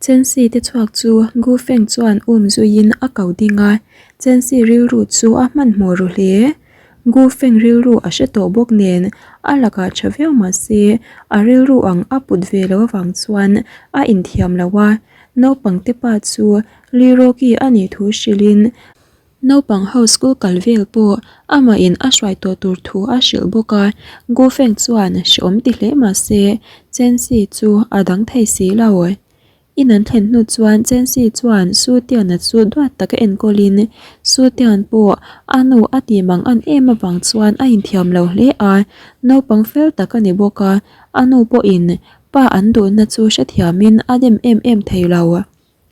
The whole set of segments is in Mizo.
Chensi te chhuak chu Gu Feng chuan um zuiin a ko ding a, Chensi rilru chu a hmanhmawh ru hle. Gu Feng rilru a hre tawh bawk nen a lakah tha viau mah se a rilru ang a put ve lo avang chuan a inthiam lo a, naupang te pa chu Li Rocky a nih thu hrilhin Naupang ho school kal vel pawh amahin a hruai tawh tur thu a hrilh bawk a, Gu Feng chuan hreawm ti hle mah se Chen Si chu a dang thei si lo. In an thlen hnu chuan Chen Si chuan Su Tiana chu duat taka enkawlin Su Tian pawh a nu a tih mang an em avang chuan a inthiam lo hle a, naupang fel tak a ni bawk a, a nu pawhin pa an duhna chu hrethiamin a dem em em thei lo.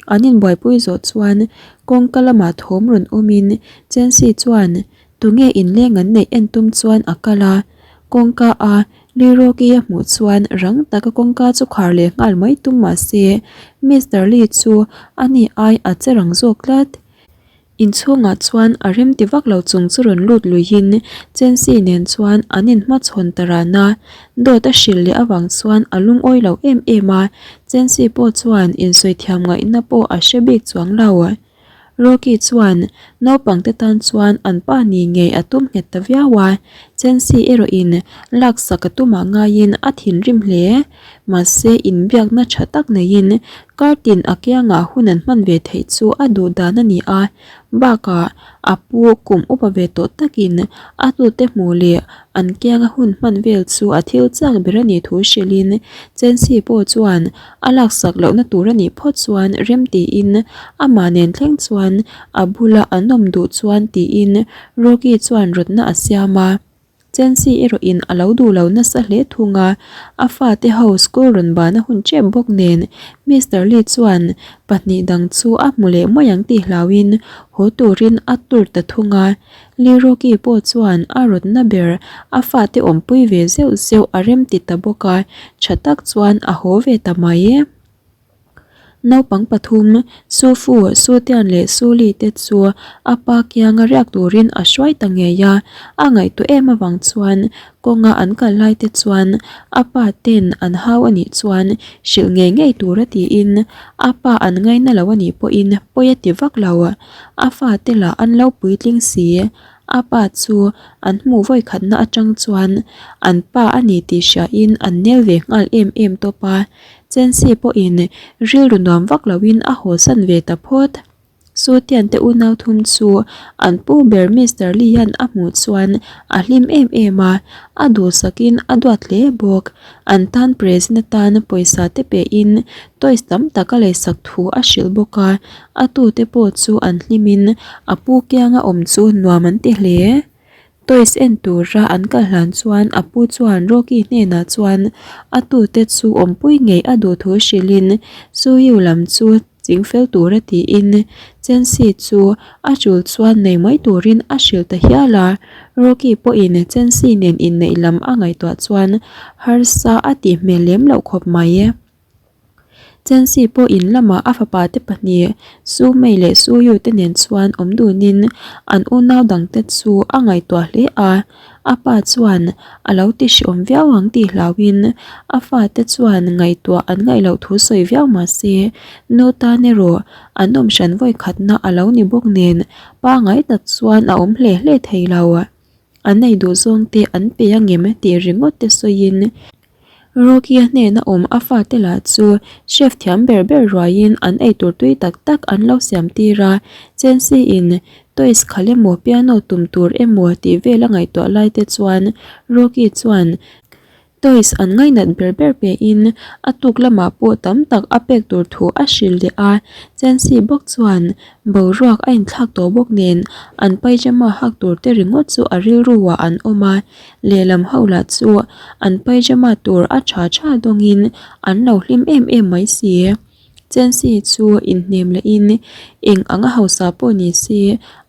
An inbuaipui zawh chuan kawngka lamah thawm rawn awmin Chensi chuan tunge inleng an neih en tum chuan a kal a, kawngka a Liroki a hmuh chuan rang taka kawngka chu khar leh nghal mai tum mah se Mister Lee chu ani ai a che rang zawk tlat. Inchhungah chuan a rem ti vak lo chung chu rawn lut luihin Chensi nen chuan an inhmachhawn ta ran a, dawt a hrilh leh avang chuan a lungawi lo em em a, Chensi pawh chuan insawi thiam ngaihna pawh a hre bik chuang lo. Rocky chuan naupangte tan chuan an pa ni ngei a tum nghet ta viau a, Chensi erawhin laksak a tumah ngaiin a thinrim hle. Mahse inbiakna tha tak neiin Kartin a kiangah hun an hman ve theih chu a duh dan a ni a, bakah a pu kum upa ve tawh takin a hnute hmuh leh an kianga hun hman vel chu a thil chak ber a nih thu hrilhin Chensi pawh chuan a laksak lohna tur a nih phawt chuan rem tiin amah nen thleng chuan a bula an awm duh chuan tiin Rocky chuan rawtna a siam a. Chensi erawhin a lo duh lo nasa hle thung a, a fate ho school rawn ban a hun tep bawk nen Mister Lee chuan pahnih dang chu a hmu leh mai ang tih hlauhin haw turin a tur ta thung a. Lee Rocky pawh chuan a rawtna ber a fate awmpui ve zeuh zeuh a remti ta bawk a, tha tak chuan a haw ve ta mai. Naupang pathum, Su Fu, Su Tian leh Su Li te chu a pa kianga riak turin a hruai ta ngei a, a ngaihtuah em avang chuan kawnga an kal lai te chuan a pa ten an hau a nih chuan hrilh ngei ngei tur a tiin a pa an ngaina lo a nih pawhin pawi a ti vak lo. A fate lah an lo puitling si. A pa chu an hmuh vawi khatna atang chuan an pa a ni tih hriain an nel ve nghal em em tawp a. Chensi pawhin rilru nuam vak loin a hawsan ve ta phawt. Sutian te unau thum chu an pu ber Mister Lee hian a hmuh chuan a hlim em em a, a duhsakin a duat hle bawk. An tan present atan pawisa te pehin toys tam tak a leisak thu a hrilh bawk a, a tute pawh chu an hlimin a pu kianga awm chu nuam an ti hle. Toys en tura an kal hlan chuan a pu chuan Rocky hnenah chuan a tute chu awmpui ngei a duh thu hrilhin Suyu lam chu ching fel tura tiin Chensi chu a tul chuan nei mai turin a hrilh ta hial a. Rocky pawhin Chensi nen inneih lam a ngaihtuah chuan harsa a tih hmel lem loh khawp mai. Chensi pawh in lamah a fapa te pahnih Su Mei leh Su Yu te nen chuan awm dunin an unau dangte chu a ngaihtuah hle a, a pa chuan a lo ti hreawm viau ang tih hlauhin a fate chuan ngaihtuah an ngaih loh thu sawi viau mah se nu tan erawh an awm hran vawi khatna a lo ni bawk nen pangai tak chuan a awm hle hle thei lo. An ei duh zawng te an pe angem tih ringawt te sawiin Rocky-a hnena awm a fate lah chu chef thiam ber ber ruaiin an eitur tui tak tak an lo siam tir a, Chensi-in toys khal emaw piano tum tur emaw tih vel a ngaihtuah lai te chuan Rocky chuan toys an ngainat ber ber pein a tuk lamah pawh tam tak a pek tur thu a hrilh leh a, Chensi bawk chuan boruak a inthlak tawh bawk nen an pyjama hak tur te ringawt chu a rilru ah an awm a. Lehlam ho lah chu an pyjama tur a tha tha dawngin an lo hlim em em mai si. Chensi chu inhnem lehin eng anga hausa pawh ni se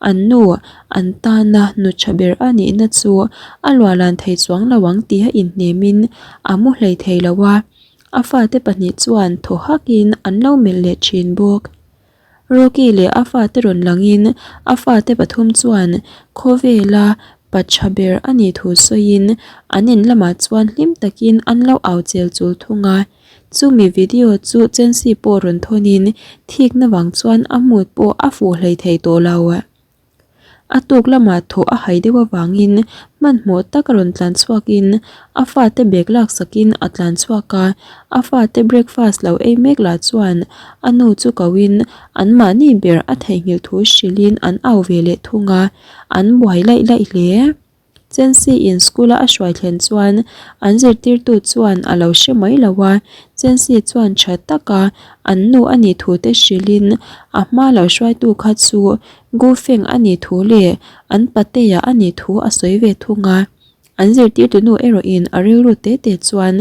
an nu an tana nu tha ber a nihna chu a luahlan thei chuang lo ang tih a inhnemin a mu hlei thei lo a, a fate pahnih chuan thaw hakin an lo melh leh thin bawk. Rocky leh a fate rawn langin a fate pathum chuan khawvela pa tha ber a nih thu sawiin an in lamah chuan hlim takin an lo au chel chul thung a. Chumi video chu Chensi pawh rawn thawnin thikna vang chuan a mood pawh a fuh hlei thei tawh lo. A tuk lamah thaw a hai deuh avangin hmanhmawh tak a rawn tlan chhuakin a fate bag laksakin a tlan chhuak a, a fate breakfast lo ei mek lah chuan a nu chu koin anmahni ber a theihnghilh thu hrilhin an au ve leh thung a, an buai laih laih hle. Chensi in school a a hruai thlen chuan an zirtirtu chuan a lo hre mai lo a, Chensi chuan tha taka an nu a nih thu te hrilhin a hma lo hruaitu kha chu Gu Feng a nih thu leh an patea a nih thu a sawi ve thung a. An zirtirtu nu erawhin a rilru te te chuan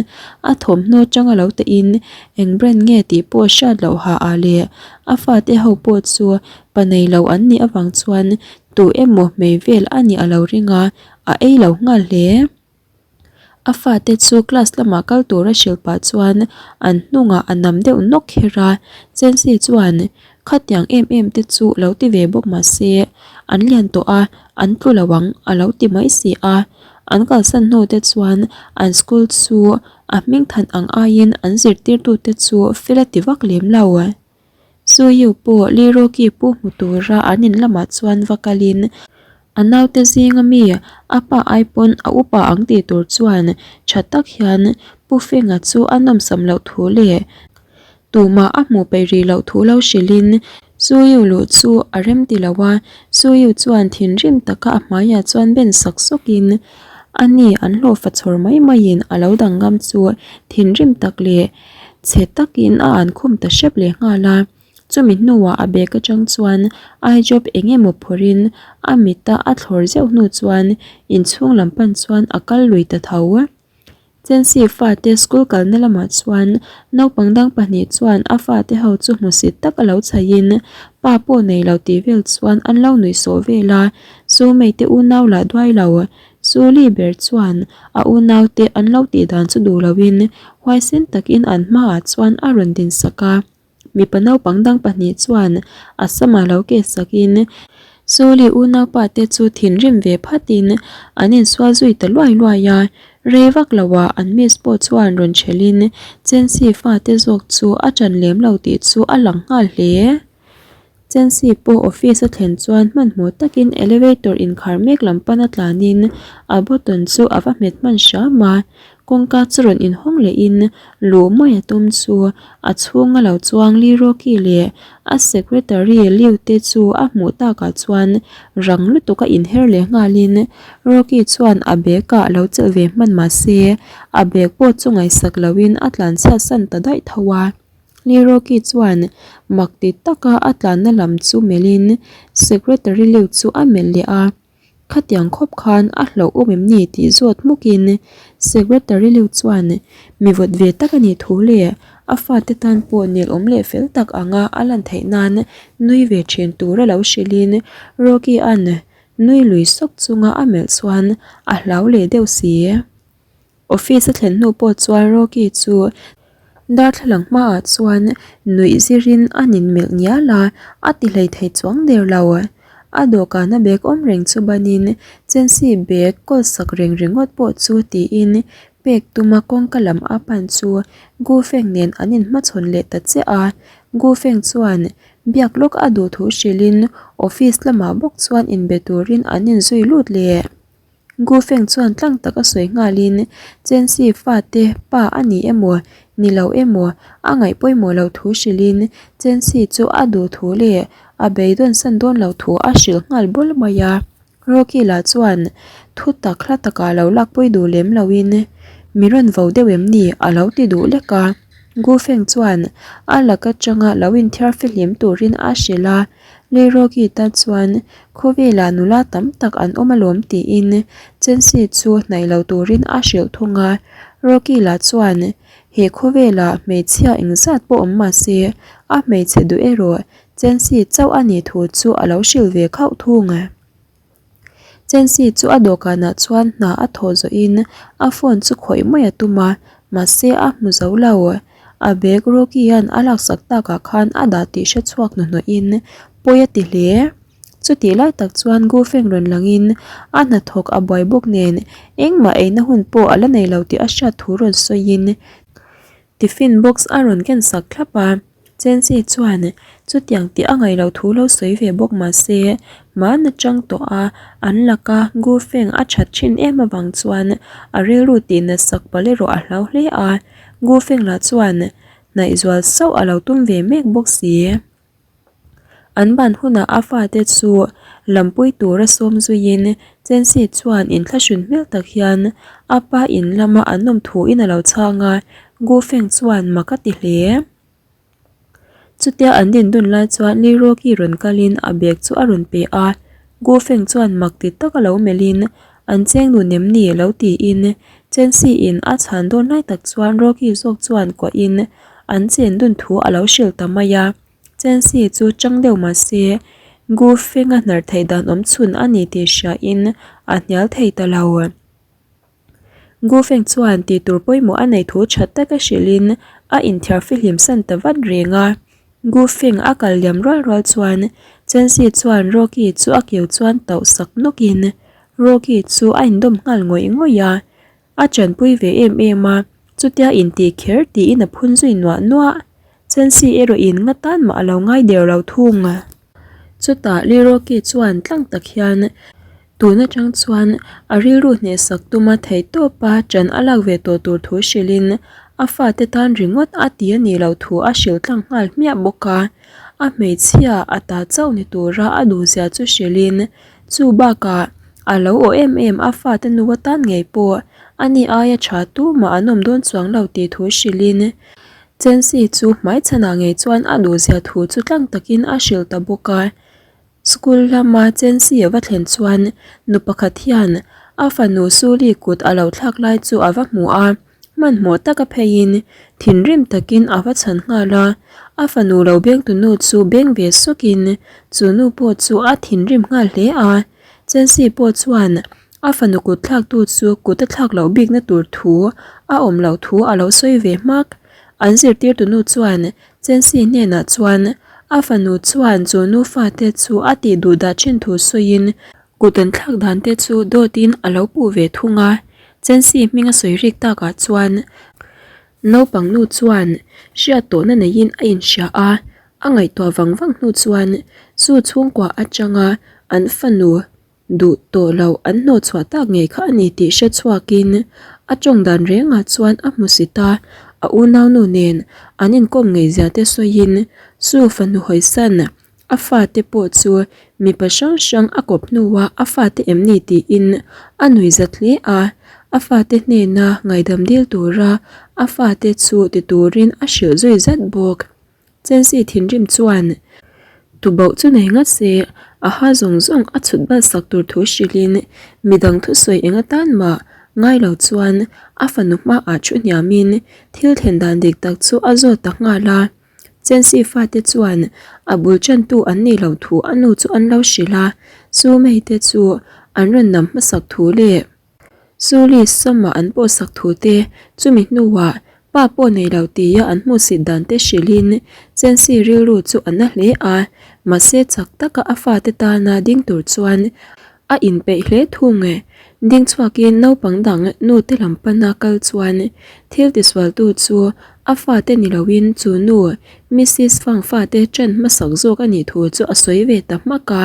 a thawmhnaw tanga lo tehin eng brand nge tih pawh hriat loh ha ah leh a fate ho pawh chu pa nei lo an nih avang chuan Tu emaw hmei vel a nih a lo ring a, a ei lo nghal hle. A fate chu class lamah kal tura hrilh pah chuan an hnungah a nam deuh nawk kher a, Chensi chuan khatiang em em te chu lo ti ve bawk mah se an lian tawh a, an tlu lo ang a lo ti mai si a. An kalsan hnu te chuan an school chu a hmingthan ang aiin an zirtirtute chu fel a ti vak lem lo. Suyu pawh Liroki pu hmu tura an in lamah chuan va kalin a naute zinga mi a pa ai pawn a upa ang tih tur chuan tha tak hian Pu Fenga chu a nawmsam loh thu leh tumah a hmuh peih rih loh thu lo hrilhin Suyu luh chu a rem ti lo a, Suyu chuan thinrim taka a hmaiah chuan ben sak sawkin a ni an hlawhfa chhawr mai maiin a lo dang ngam chu thinrim tak leh Chhe takin a an khum ta hrep leh nghal a, chumi hnuah a bag atang chuan eye drop eng emaw phawrhin a mita a thlawr zeuh hnu chuan inchhung lam pan chuan a kal lui ta tho. Chensi fate school kalna lamah chuan naupang dang pahnih chuan a fate ho chu hmusit tak a lo chhaihin pa pawh nei lo tih vel chuan an lo nuih sawh vel a, chu mate unau lah duai lo Suli ber chuan a unaute an lo tih dan chu duh loin huaisen takin an hmaah chuan a rawn din sak a. Mipa naupang dang pahnih chuan a samah lo keh sakin Suli unaupa te chu thinrim ve phatin an insual zui ta luai luai a. Rei vak loah an miss pawh chuan rawn ṭhelhin Chensi fate zawk chu a ṭan lem lo tih chu a lang nghal hle. Chensi pawh office a thlen chuan hmanhmawh takin elevator inkhar mek lam pana tlanin a button chu a va hmet hman hram a, kawngka chu rawn inhawng lehin luh mai a tum chu a chhunga lo chuang Lee Rocky leh a secretary Liu te chu a hmuh takah chuan rang lutuk a inher leh nghalin Rocky chuan a bag ah lo chelh ve hman mahse a bag pawh chu ngaihsak loin a tlanchhiat san ta daih tho a. Niroki chuan mak ti taka a tlanna lam chu melhin Secretary Liu chu a melh leh a, Khatiang khawp khan a hlauh awm em ni tih zawt hmukin Secretary Liu chuan mi vawt ve tak a nih thu leh a fate tan pawh nel awm leh fel tak anga a lan theih nan nui ve thin tura lo hrilhin Rocky-a'n nui lui sawk chunga a melh chuan a hlau leh deuh si. Office a thlen hnu pawh chuan Rocky chu darthlalang hmaah chuan nuih zirin a nin melh ngial a, a ti hlei thei chuang der lo. A dawhkana bag awm reng chu banin Chensi bag kawl sak reng ringawt pawh chu tiin pek tuma kawngka lam a pan chu Gu Feng nen an inhmachhawn leh ta chiah a. Gu Feng chuan biak lawk a duh thu hrilhin office lamah bawk chuan inbe turin an inzui lut leh. Gu Feng chuan tlang tak a sawi nghalin Chensi fate pa a ni emaw ni lo emaw a ngaih pawimawh loh thu hrilhin Chensi chu a duh thu leh a beidawn san dawn loh thu a hrilh nghal bawl mai a. Rocky lah chuan thu tak hla takah lo lakpui duh lem loin mi rawn vo deuh em ni a lo ti duh lek a. Gu Feng chuan a lak atanga lo inthiar fihlim turin a hrilh a. Leirawki tan chuan khawvelah nula tam tak an awm alawm tiin Chensi chu hnaih lo turin a hrilh thung a. Rocky lah chuan he khawvelah hmeichhia engzat pawh awm mah se a hmeichhe duh erawh Chensi chauh a nih thu chu a lo hrilh ve khauh thung. Chensi chu a dawhkanah chuan hna a thawh zawhin a phone chu khawih mai a tum a, mahse a hmu zo lo. A bag Rocky-a'n a laksak takah khan a dah tih hre chhuak hnuhnawhin pawi a ti hle. Chutih lai tak chuan Gufeng rawn langin a hnathawk a buai bawk nen engmah eina hun pawh a la nei lo tih a hriat thu rawn sawiin. Tiffin box a rawn ken sak thlap a, Chensi chuan chutiang tih a ngaih loh thu lo sawi ve bawk mah se, hmaan atang tawh a an laka Gu Feng a that thin em avang chuan a rilru tih nat sak palh erawh a hlau hle a, Gu Feng lah chuan hnaih zual sauh a lo tum ve mek bawk si. An ban hunah a fate chu lampui tura sawm zuiin Chensi chuan inthlahrun hmel tak hian a pa in lama an awm thuin a lo chhang a, Gu Feng chuan mak a ti hle. Chutia an din dun lai chuan Li Rocky rawn kalin a bag chu a rawn pe a, Gu Feng chuan mak ti tak a lo melhin an cheng dun em ni lo tiin Chensi in a chhan dawn lai tak chuan Rocky zawk chuan kuahin an chen dun thu a lo hrilh ta mai a. Chensi chu chang deuh mah se Gu Feng-a hnar theih dan awm chhun a ni tih hriain a hnial thei ta lo. Gu Feng chuan tih tur pawimawh a neih thu tha taka hrilhin a inthiar fihlim san ta vat reng a. Gu Feng a kal liam rual rual chuan Chensi chuan Rocky chu a keu chuan tauh sak nawkin Rocky chu a indawm nghal ngawih ngawih a. A chanpui ve em em a, chutia intih kher tiin a phun zui nuah nuah. Chensi erawhin nga tan mah a lo ngai der lo thung. Chutah Liroki chuan tlang tak hian tun atang chuan a rilru hnehsak tuma theihtawpa ṭan a lak ve tawh tur thu hrilhin a fate tan ringawt a ti a nih loh thu a hrilh tlang nghal hmiah bawk a. A hmeichhia a ta chauh ni tura a duhzia chu hrilhin Chu bakah a lo aw em em a fate nu atan ngei pawh a ni aia tha tumah an awm dawn chuang lo tih thu hrilhin Chensi chu hmaichhanah ngei chuan a duhzia thu chu tlang takin a hrilh ta bawk a. School lama Chensi a va thlen chuan nu pakhat hian a fanu Suli kut a lo thlak lai chu a va hmu a. Hmanhmawh taka pheiin thinrim takin a va chhan nghal a, a fanu lo bengtunu chu beng ve sawkin chu nu pawh chu a thinrim nghal hle a. Chelsea pawh chuan a fanu kut thlaktu chu kut a thlak loh bikna tur thu a awm loh thu a lo sawi ve hmak. An zirtirtunu chuan Chelsea hnenah chuan a fanu chuan chu nu fate chu a tih duh dah thin thu sawiin Kut an thlak dan te chu dawtin a lo puh ve thung a, Chensi hming a sawi rik takah chuan naupang nu chuan hriat tawhna neiin a inhria a, a ngaihtuah vang vang hnu chuan chu chhungkua atanga an fanu duh tawh loh an hnawhchhuah tak ngei kha a ni tih hre chhuakin a tawng dan rengah chuan a hmu sit a, a unaunu nen an inkawm ngeizia te sawiin chu fanu hawisan A fate pawh chu mipa hrang hrang a kawp hnuah a fate em ni tiin a nui zat hle a, a fate hnena ngaihdam dil tura a fate chu ti turin a hrilh zui zat bawk. Chelsea thinrim chuan tubauh chu nei ngat se a ha zawng zawng a chhut bal sak tur thu hrilhin midang thusawi eng atan mah ngai lo chuan a fanu hmaah thu hniamin thil thlen dan dik tak chu a zawt ta nghal a. Chelsea fate chuan a bul tantu an nih loh thu a nu chu an lo hrilh a, Su Mei te chu an rawn nam hmasak thu leh Su Li Sama an pawhsak thu te, chumi hnuah pa pawh nei lo tia an hmuhsit dan te hrilhin Chelsea rilru chu a na hle a, mahse chak taka a fate tana ding tur chuan A inpeih hle thung e. Ding chhuakin naupang dang nu te lam pana kal chuan thil tisualtu chu a fate ni loin chu nu Missis Fang fate ṭan hmasak zawk a nih thu chu a sawi ve ta hmak a.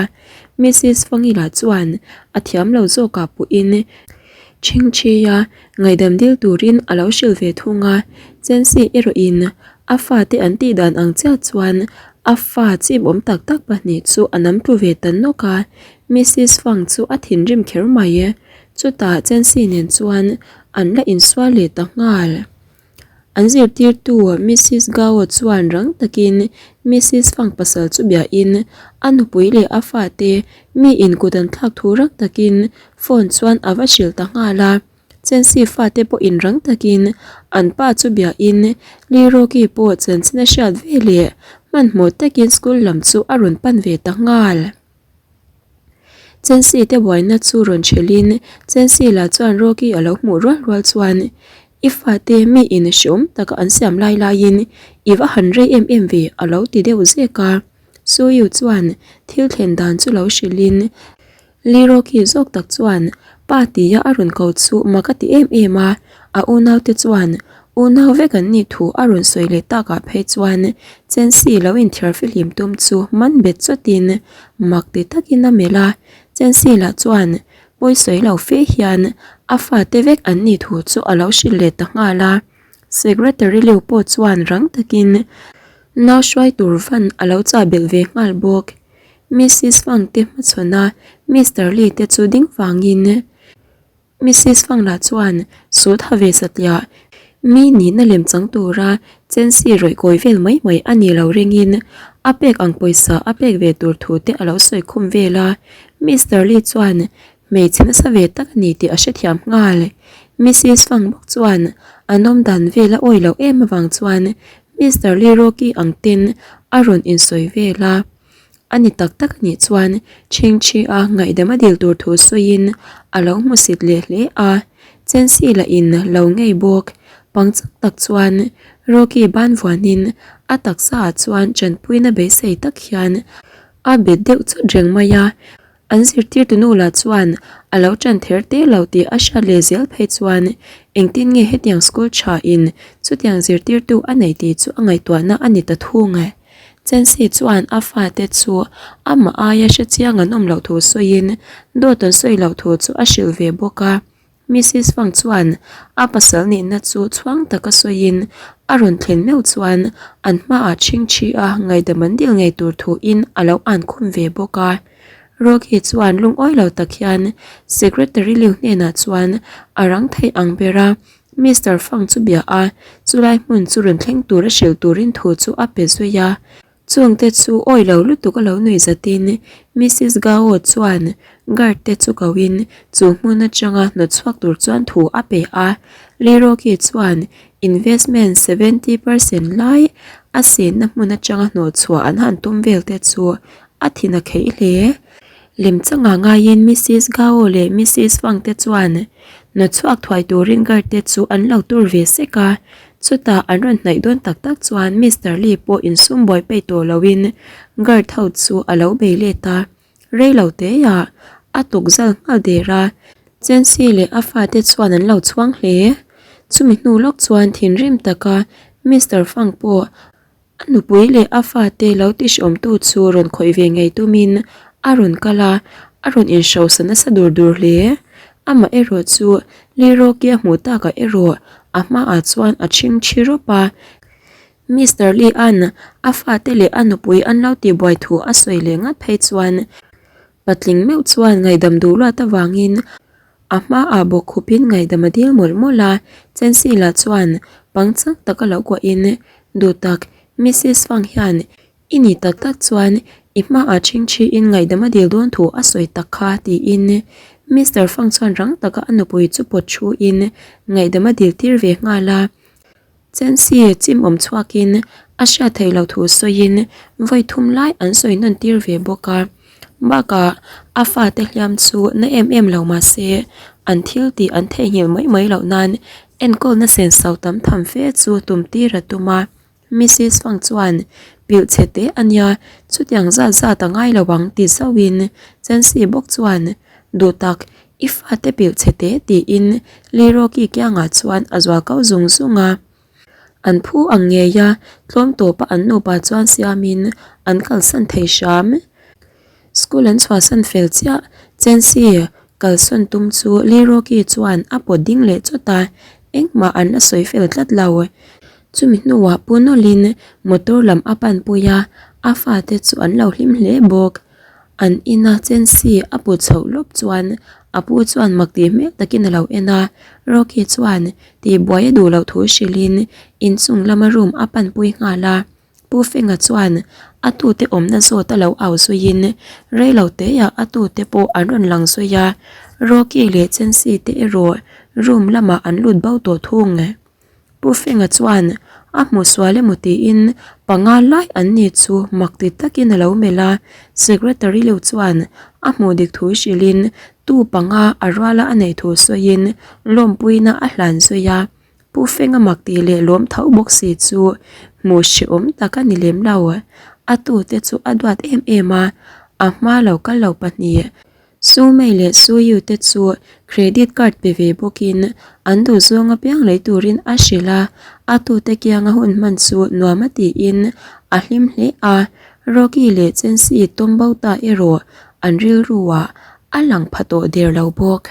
Missis Fangi lah chuan a thiam lo zawkah puhin ṭhingṭhia ngaihdam dil turin a lo hrilh ve thung a. Chensi erawhin a fate an tih dan ang chiah chuan a fa chim awm tak tak pahnih chu a nam tlu ve ta nawk a. Missis Fang chu a thinrim kher mai e. Chutah Chensi nen chuan an la insual leh ta nghal. An zirtirtu Missis Gao chuan rang takin Missis Fang pasal chu biahin a nupui leh a fate mi in kut an thlak thu rang takin phone chuan a va hrilh ta nghal a. Chensi fate pawhin rang takin an pa chu biahin Lee Rocky pawh chanchin a hriat ve leh hmanhmawh takin school lam chu a rawn pan ve ta nghal. Chensi te buaina chu rawn ṭhelhin Chensi lah chuan Rocky a lo hmuh rual rual chuan I fate mi in hreawm taka an siam lai laiin i va han rei em em ve a lo ti deuh zek a. Suyu chuan thil thlen dan chu lo hrilhin Lee Rocky zawk tak chuan pa tia a rawn ko chu mak a ti em em a, a unaute chuan. Unau vek an nih thu a rawn sawi leh takah phei chuan Chensi lo inthiar fihlim tum chu man bet chawtin mak ti takin a melh a. Chensi lah chuan pawi sawi lo fe hian a fate vek an nih thu chu a lo hrilh leh ta nghal a. Secretary Liu pawh chuan rang takin nau hruai tur van a lo chah belh ve nghal bawk. Missis Fang te hmachhawn a Mister Lee te chu ding vangin Missis Fang lah chuan sut ha ve satliah mi nihna lem chang tura Chensi rawih kawi vel mai mai a ni lo ringin a pek ang pawisa a pek ve tur thu te a lo sawi khum vel a. Mister Lee chuan hmeichhe nasa ve tak a ni tih a hrethiam nghal. Missis Fang bawk chuan an awmdan vel a awi loh em avang chuan Mister Lee Rocky ang ten a rawn insawi vel a. A ni tak tak a nih chuan Chhingchhi a ngaihdam a dil tur thu sawiin a lo hmusit leh hle a. Chensi lah in lo ngei bawk. Pangchang tak chuan Rocky ban vuanin a taksa ah chuan tanpuina beisei tak hian a bet deuh chawt reng mai a. An zirtirtu nu lah chuan a lo tan ther te lo tih a hriat leh zel phei chuan engtin nge hetiang school tha in chutiang zirtirtu a nei tih chu a ngaihtuahna a ni ta thung e. Chensi chuan a fate chu amah aia hrechiang an awm loh thu sawiin dawt an sawi loh thu chu a hrilh ve bawk a. Missis Fang chuan a pasal nihna chu chhuang taka sawiin a rawn thlen meuh chuan an hmaah chhingchhi a ngaihdam an dil ngei tur thuin a lo an khum ve bawk a. Rocky chuan lungawi lo tak hian Secretary Liu hnenah chuan a rang thei ang ber a, Mister Fang chu bia a, chulai hmun chu rawn thleng tur a hrilh turin thu chu a pe zui a. Chungte chu awi lo lutuk a lo nui zatin Missis Gao chuan guard te chu koin chu hmun atanga hnawtchhuak tur chuan thu a pe a. Leroki chuan investment 70% lai a senna hmun atanga hnawhchhuah an han tum vel te chu a thin a kheih hle. Lemchanga ngaiin Missis Gao leh Missis Fang te chuan hnawtchhuak thuai turin guard te chu an lo tur ve sek a. Chutah an rawn hnaih dawn tak tak chuan Mister Lee pawh insum buai peih tawh loin guard ho chu a lo bei let a, rei lo teiah a tuk zal nghal der a, Chensi leh a fate chuan an lo chhuang hle. Chumi hnu lawk chuan thinrim taka Mister Fang pawh A nupui leh a fate lo tihriawmtu chu rawn khawih ve ngei tumin a rawn kal a, a rawn inhrosa nasa dur dur hle. Amah erawh chu Leroki a hmuh takah erawh a hmaah chuan a chhing thi rawp a. Mister Lee-a'n a fate leh a nupui an lo tihbuai thu a sawi leh ngat phei chuan patling meuh chuan ngaihdam duh luat avangin A hmaah bawk khupin ngaihdam a dil mawlh mawlh a, Chensi lah chuan pangchang taka lo kuahin, Duhtak, Missis Fang hian i ni tak tak chuan i hmaah chhingchhiin ngaihdam a dil dawn thu a sawi tak kha tiin Mister Fang chuan rang taka a nupui chu pawt thuin ngaihdam a dil tir ve nghal a. Chensi chim awm chhuakin a hriat theih loh thu sawiin vawi thum lai an sawi nawn tir ve bawk a. Bakah a fate hliam chu na em em lo mah se an thil tih an theihnghilh mai mai loh nan enkawlna senso tam tham fe chu tum tir a tum a. Missis Fang chuan pilh chhe teh a nia chutiang zat zat a ngai lo ang ti zauhin Chensi bawk chuan duhtak I fate pilh chhe teh tiin Leroki kiangah chuan a zual kau zung zung a. An phu ang ngei a, tlawm tawpa an nupa chuan siamin an kalsan thei hram. School an chhuahsan fel chiah, Chensi kalsawn tum chu Leroki chuan a pawt ding leh chawt a, engmah an la sawi fel tlat lo. Chumi hnuah Pu Nawlin motor lam a panpui a, a fate chu an lo hlim hle bawk. An ina Chensi a put chhoh lawp chuan a pu chuan mak tih hmel takin a lo en a, Rocky chuan tihbuai a duh loh thu hrilhin inchung lama room a panpui nghal a. Pu Fenga chuan a tute awmna zawt a lo au zuiin rei lo teah a tute pawh an rawn lang zui a, Rocky leh Chensi te erawh room lamah an lut bo tawh thung. Pu Fenga chuan a hmu sual emaw tiin panga lai an ni chu mak ti takin a lo melh a, Secretary lo chuan a hmuh dik thu hrilhin tu panga a ruala a neih thu sawiin lawmpuina a hlan zui a. Pu Fenga mak tih leh lawm tho bawk si chu hmuh hrehawm tak a ni lem lo. A tute chu a duat em em a, a hma lo kal lo pahnih. Su Mei leh Su Yu te chu credit card pe ve bawkin an duhzawng apiang lei turin a hrilh a, a tute kianga hun hman chu nuam a tiin a hlim hle a, Rocky leh Chensi tawm bo ta erawh an rilruah a lang pha tawh der lo bawk.